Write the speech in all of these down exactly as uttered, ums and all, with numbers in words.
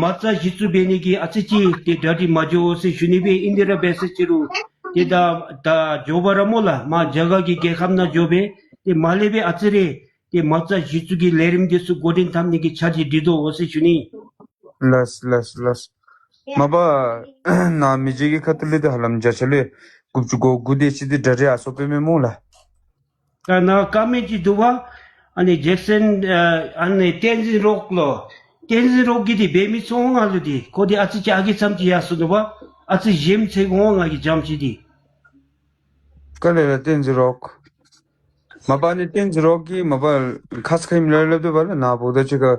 མ་རྩ་གཞི་བཙུགས་འབད་ནི་གི་ཨ་ཙི་ཅིག་ཏེ་གྲ་སྒྲིག་མ་འགྱོ་ཟེར་ཞུ་ནི་སྦེ་ཨིན། དེ་ར་འབད་ས་ཅིག་རུང་ཏེ་ད་ད་འགྱོ་བ་ར་སྨོ་ལགས། མར་རྒྱ་གར་གྱི་རྒྱལ་ཁབ་ནང་འགྱོ་སྦེ་ཏེ་མར་ལས་སྦེ་ཨ་ཙི་རེ་ཏེ་མ་རྩ་གཞི་བཙུགས་ཀྱི་ལས་རིམ་འདི་ཚུ་འགོ་འདྲེན་འཐབ་ནི་གི་ཆ་རྒྱུས་སྒྲིག་དོ་འོང་ཟེར་ཞུ་ནི། ལགས་ལགས་ལགས། མ་པ་ནཱ་མི་རྗེ་གི་ཁ་ཐུག་ལས་ཏེ་ཧ་ལམ་བརྒྱ་ཆ་ལས་དགུ་བཅུ་གོ་དགུ་དེ་ཅིག་ཏེ་གྲ་སྒྲིག་ཨ་ཚོགས་འབད་མས་སྨོ་ལགས། ད་ནཱ་ཀ་མེན་ཅིག་འདུག་པ། ཨ་ནི་ཇེག་སན་ཨ་ཨ་ནི་བསྟན་འཛིན་རོགས་ལོ། བསྟན་འཛིན་རོགས་ཀྱིས་འདི་འབད་མི་ཚུགས་འོང་ང་ལུ་འདི། ཁོ་འདི་ཨ་ཙི་ཅིག་ཨ་རྒས་ཙམ་ཅིག་ཡར་སོ་ནུག་པ། ཨ་ཙི་གཞོནམ་ཚེ་འོང་ང་གིས་འཇམ་ཅིག་འདི། ག་ལས་ལགས་བསྟན་འཛིན་རོགས། མ་པ་ནི་བསྟན་འཛིན་རོགས་ཀྱིས་མ་པ་ཁ་ཙ་ཁ་ཉིནམ་ལས་སླབ་སྡོད་པ་ལགས། ནཱ་བུ་ད་ཅིག་ཁར་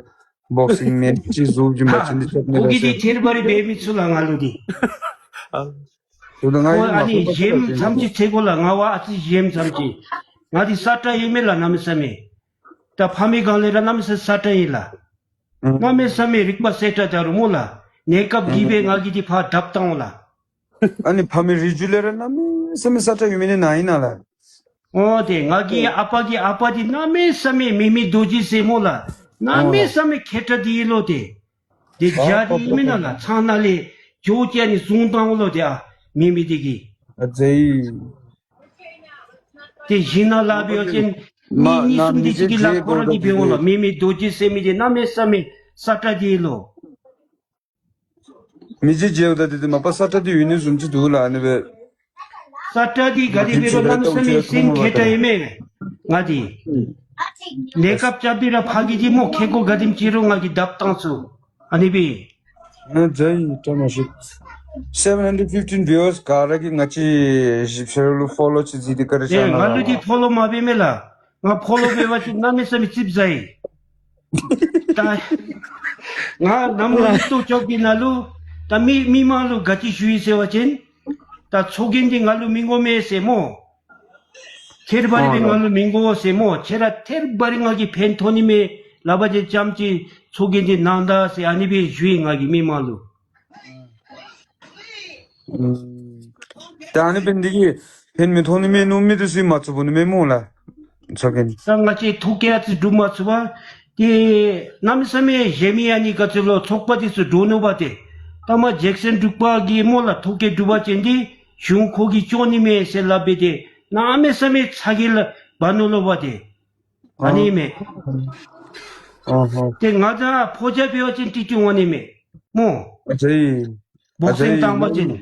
བོག་སིང་མེ་ཅིག་བཟོ་རྒྱུ་མས་ཟེར་འདི་ཆོག་མེད་ལགས་ཟེར། ཁོ་གིས་འདི་ཐེར་བ་རེ་འབད་མི་ཚུགས་ལགས་ང་ལུ་འདི། ཨ་ཁོ་ད་ང་ཁོ་ཡང་མ་ཨ་ནི་ཁོ་ད་གཞོནམ་ཙམ་ཅིག་ཚེ་འགོར་ལགས། ང་བ་ཨ་ཙི་གཞོནམ་ཙམ་ཅིག། ང་འདི་སྲ་ཀྲག་ཨིན་མས་ལགས་གནམ་མེད་ས་མེད། ད་ཕ་མའི་སྒང་ལས་ར་གནམ་མེད་ས་མེད་སྲ་ཀྲག་ཨིན་ལགས། ཨུམ། གནམ་མེད་ས་མེད་རིག་པ་གསལ་དྲགས་ད་རུང་སྨོ་ལགས། གནས་སྐབས་ཀྱི་སྦེ་ང་གིས་འདི་ཕར་བརྡབ་བཏང་འོང་ལགས། ཨ་ནི་ཕ་མའི་རིགས་རྒྱུད་ལས་ར་གནམ་མེད་ས་མེད་སྲ་ཀྲག་ཡོད་མི་འདི་ནཱ་ཨིན་ན་ལགས། འོ་དེ་ང་གི་ཨ་པ་གི་ཨ་པ་འདི་གནམ་མེད་ས་མེད་མེ་མེ་རྡོ་རྗེ་ཟེར་སྨོ་ལགས། གནམ་མེད་ས་མེད་མཁས་དྲགས་འདི་ཨིན་ལོ་དེ། དེ་ཨ་རྒྱ་འདི་ཨིན་མེན་ན་ལགས། ཚང་ནང་ལས་ཇོ་བོ་རྗེ་ནི་བཟུང་བཏང་འོང་ལོ་དེ་ཨ་མེ་མེ་འདི་གིས། ཨ་ཙི། དེ་གཞན་ནང་ལཱ་འབད་བ་ཅིན་མི་གཉིས་གསུམ་དེ་ཅིག་གི་ལཱ་ཁོ་ར་གིས་འབད་འོང་ལོ། མེ་མེ་རྡོ་རྗེ་ཟེར་མི་འདི་གནམ་མེད་ས་མེད་སྲ་ཀྲག་འདི་ཨིན་ལོ། མི་རྗེ་མཇལཝ་ད་དེ་དེ་མ་པ་སྲ་ཀྲག་འདི་ཡོད་ནི་བཟུམ་ཅིག་འདུག་ལགས། ཨ་ནི་སྦེ། སྲ་ཀྲག་འདི་ག་དེ་འབད་རུང་གནམ་མེད་ས་མེད་སེམས་མཁས་དྲགས་ཨིན་མས་ང་འདི། གནས་སྐབས་རྐྱབ་སྟེ་ར་ཕ་གི་འདི་སྨོ་ཁེ་ཀོ་ག་དེམ་ཅིག་རུང་ང་གིས་བརྡབ་བཏང་ཚུགས། ཨ་ནི་སྦེ། ཨ་ཙི་བཀྲ་མ་ཤིས། seven hundred fifteen viewers ག་ར་གིས་ང་བཅས་བཞི་བཅུ་ལུ་ཕོ་ལོ་ཅིག་བཟོ་སྟེ་བཀའ་དྲིན་ཆེ་གནང་ལགས། ཨེ་ང་ལུ་འདི་ཕོ་ལོ་མ་འབད་མས་ལགས། ང་ཕོ་ལོ་འབད་བ་ཅིན་གནམ་མེད་ས་མེད་ཙིགཔ་ཟ་ཡི། ད་ང་ནམ་རུང་ཡིག་ཐོག་ཅོག་གི་ནང་ལུ་ད་མི་མི་མང་ལུ་ག་ཅི་ཞུ་ཡི་ཟེར་བ་ཅིན་ད་ཚོགས་རྒྱན་འདི་ང་ལུ་མི་དགོ་མས་ཟེར་སྨོ། ཐེར་བ་རེ་འབད་ང་ལུ་མི་དགོ་ཟེར་སྨོ། ཁྱེད་ར་ཐེར་བ་རེ་ང་གིས་ཕན་ཐོགས་ནི་མས་སླབ་པ་ཅིན་ཙམ་ཅིག་ཚོགས་རྒྱན་འདི་གནང་ད་ཟེར་ཨ་ནི་སྦེ་ཞུ་ཡི་ང་གིས་མི་མང་ལུ། ཨུམ། ད་ཨ་ནི་འབད་ནི་འདི་གིས་ཕན་མི་ཐོགས་ནི་མས་མནོ་མི་འདི་ཚུ་མ་ཚུགས་པ་ནི་མས་སྨོ་ལགས། ཚོགས་རྒྱན། ད་ང་བཅས་ཐོ་བཀོད་ཨ་ཙི་སྒྲུབ་མ་ཚུགས་པར་ཏེ་གནམ་མེད་ས་མེད་གཞན་མི་ཨ་ནི་ག་ཅི་ལོ་ཚོགས་པ་འདི་ཚུ་འདྲོག་ནུག་པ་ཏེ། ད་མར་ཇེག་སན་འབྲུག་པ་གིས་སྨོ་ལགས་ཐོ་བཀོད་སྒྲུབ་པ་ཅིན་འདི་གཞུང་ཁོ་གིས་བཅོ་ནི་མས་ཟེར་སླབ་སྦེ་ཏེ་གནམ་མེད་ས་མེད་ཚ་གྱང་ལུ་འབག་ནུག་ལོ་པ་ཏེ། ཨ་ནི་མས། ཨ་ཧོ། ཏེ་ང་དང་ཕོ་རྒྱས་འབད་བ་ཅིན་ཏིག་ཏིག་འོང་ནི་མས་སྨོ། ཨ་ཙི། བོག་སིང་བཏང་པ་ཅིན།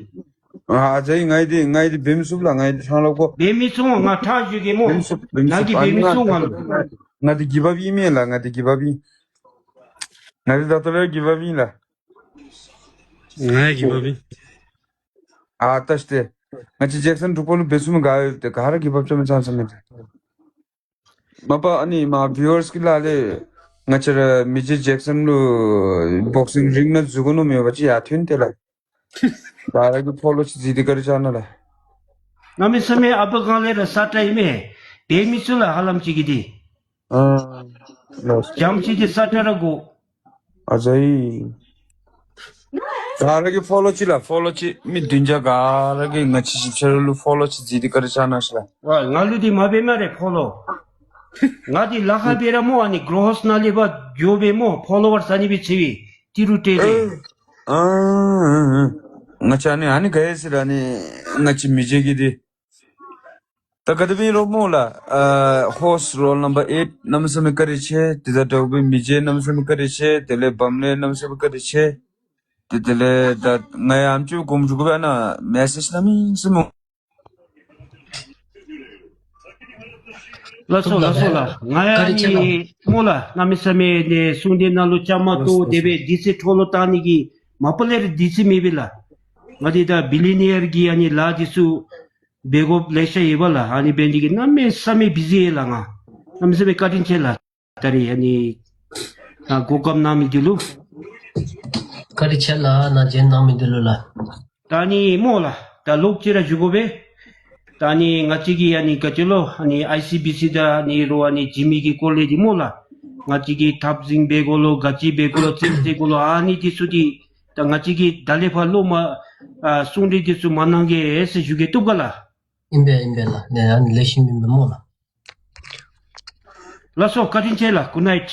ཨ་ཙི་ང་ཨ་ཙི་ང་ཨ་ཙི་ང་ཨ་ཙི་འབད་མི་ཚུགས་ལགས། ང་ཨ་ཙི་ཕྲང་ལོག་གོ། འབད་མི་ཚུགས། ང་ཕྲང་ཞུ་གེ་སྨོ། འབད་མི་ཚུགས། འབད་མི་ཚུགས། ང་གིས་འབད་མི་ཚུགས་ང་ལུ། ང་འདི་གི་བ་བི་མེན་ལགས། ང་འདི་གི་བ་བི། ང་འདི་ད་ལྟོ་ལས་གི་བ་བི་ལགས། ང་ཡང་གི་བ་བི། ཨ་ད་ཤི་ཏེ། ང་བཅས་ཇེག་སན་འབྲུག་པ་ལུ་འབད་ཚུགས་མི་ག་ཡོད་ཏེ་ག་ར་གི་བ་བཅོ་མི་ཚང་ཚང་མེད་ཏེ། མ་པ་ཨ་ནི་མ་བིའུ་ཝརས་ཀྱི་ལཱ་ལས་ང་བཅས་ར་མི་རྗེ་ཇེག་སན་ལུ་བོག་སིང་རིང་ནང་འཛུལ་དགོ་མནོ་མི་འབད་བ་ཅིན་ཡར་ཐོན་ཏེ་ལགས། ད་ར་གི་ཕོ་ལོ་ཅིག་བཟོ་སྟེ་བཀའ་དྲིན་ཆེ་གནང་ལགས། གནམ་མེད་ས་མེད་ཨ་པ་སྒང་ལས་ར་སྲ་ཀྲག་ཨིན་མས། འབད་མི་ཚུགས་ལགས་ཧ་ལམ་ཅིག་གིས་འདི། ཨ་ལགས། འཇམ་ཅིག་འདི་སྲ་ཀྲག་ར་དགོ། ཨ་ཙི། ག་ར་གིས་ཕོ་ལོ་ཅིག་ལགས། ཕོ་ལོ་ཅིག་མི་བདུན་བརྒྱ་ག་ར་གིས་ང་བཅས་ཞིབ་ཆ་རུ་ལུ་ཕོ་ལོ་ཅིག་བཟོ་སྟེ་བཀའ་དྲིན་ཆེ་གནང་ཤིག་ལགས། ཝ་ང་ལུ་འདི་མ་འབད་སྨ་རེ་ཕོ་ལོ། ང་འདི་ལཱ་ཁག་འབད་ར་སྨོ་ཨ་ནི་གོ་རོ་ཧོས་ནང་ལས་ཕར་འགྱོ་སྦེ་སྨོ་ཕོ་ལོ་ཝརས་ཨ་ནི་སྦེ་ཆེ་བའི་ཏི་རུ་ཏེ་ཏེ། ཨ་ཨ་ཨ་ང་བཅས་ཨ་ནི་ཨ་ནི་ག་ཡེ་ཟེར་ཨ་ནི་ང་བཅས་མི་རྗེ་གིས་འདི། ད་ག་དེ་སྦེ་རོགས་སྨོ་ལགས། ཨ་ཧོསཊ་རོལ་ནམ་བར་ཨེཊ་གནམ་མེད་ས་མེད་བཀའ་དྲིན་ཆེ། དེ་དང་འདྲཝ་སྦེ་མི་རྗེ་གནམ་མེད་ས་མེད་བཀའ་དྲིན་ཆེ། དེ་ལས་བམ་ལས་གནམ་མེད་ས་མེད་བཀའ་དྲིན་ཆེ། དེ་དེ་ལས་ད་ང་ཡང་ཨམ་ཅིག་གོམས་འཇུག་སྦེ་ཨ་ནཱ་མེ་སེཇ་གནང་མི་ཟེར་སྨོ། ལགས་སོ་ལགས་སོ་ལགས། ང་ཡང་ཨ་ནི་སྨོ་ལགས་གནམ་མེད་ས་མེད་ནི་གསུང་སྟེ་ནཱ་ལུ་བཅའ་མར་གཏོགས་དེ་སྦེ་དུས་ཚོད་འཕྲོ་བརླག་བཏང་ནི་གི་མ་པ་ལས་ར་དུས་ཚོད་མེད་པས་ལགས། ང་འདི་ད་བི་ལི་ནི་ཡར་གྱི་ཨ་ནི་ལཱ་འདི་ཚུ་འབད་དགོཔ་ལེ་ཤ་ཡོད་པས་ལགས། ཨ་ནི་འབད་ནི་འདི་གིས་གནམ་མེད་ས་མེད་བི་ཟི་ཡོད་ལགས། ང་གནམ་མེད་ས་མེད་བཀའ་དྲིན་ཆེ་ལགས། ད་རེས་ཨ་ནི་ཨ་གོ་སྐབས་གནང་མི་འདི་ལུ་བཀའ་དྲིན་ཆེ་ལགས། ནཱ་མཇལ་གནང་མི་འདི་ལུ་ལགས། ད་ཨ་ནི་སྨོ་ལགས། ད་ལོག་ཅི་ར་ཞུ་དགོ་པས། ད་ཨ་ནི་ང་བཅས་ཀྱི་ཨ་ནི་ག་ཅི་ལོ་ཨ་ནི་ཨའི་སི་བི་སི་དང་ཨ་ནི་རོགས་ཨ་ནི་འཛིན་མི་གི་སྐོར་ལས་འདི་སྨོ་ལགས། ང་བཅས་ཀྱིས་འཐབ་འཛིང་འབད་དགོ་ལོ་ག་ཅི་འབད་དགོ་ལོ་རྩེདམོ་རྩེ་དགོ་ལོ་ཨ་ནི་འདི་ཚུ་འདི་ད་ང་བཅས་ཀྱིས་ད་ལས་ཕར་ལོག་མ་ཨ་གསུང་གྲོས་འདི་ཚུ་མ་གནང་གེ་ཟེར་ཞུ་གེ་བཏུབ་ག་ལགས། ཨིན་པས་ཨིན་པས་ལགས། ལེ་ཨ་ནི་ལེགས་ཤོམ་ཨིན་པས་སྨོ་ལགས། ལགས་སོ་བཀའ་དྲིན་ཆེ་ལགས། གུཌ་ནའིཊ།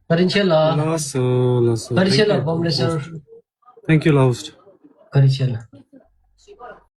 བཀའ་དྲིན་ཆེ་ལགས། ལགས་སོ་ལགས་སོ། བཀའ་དྲིན་ཆེ་ལགས། བུམ་རེ་ཤང་། Thank you, ལགས་སོ། བཀའ་དྲིན་ཆེ་ལགས།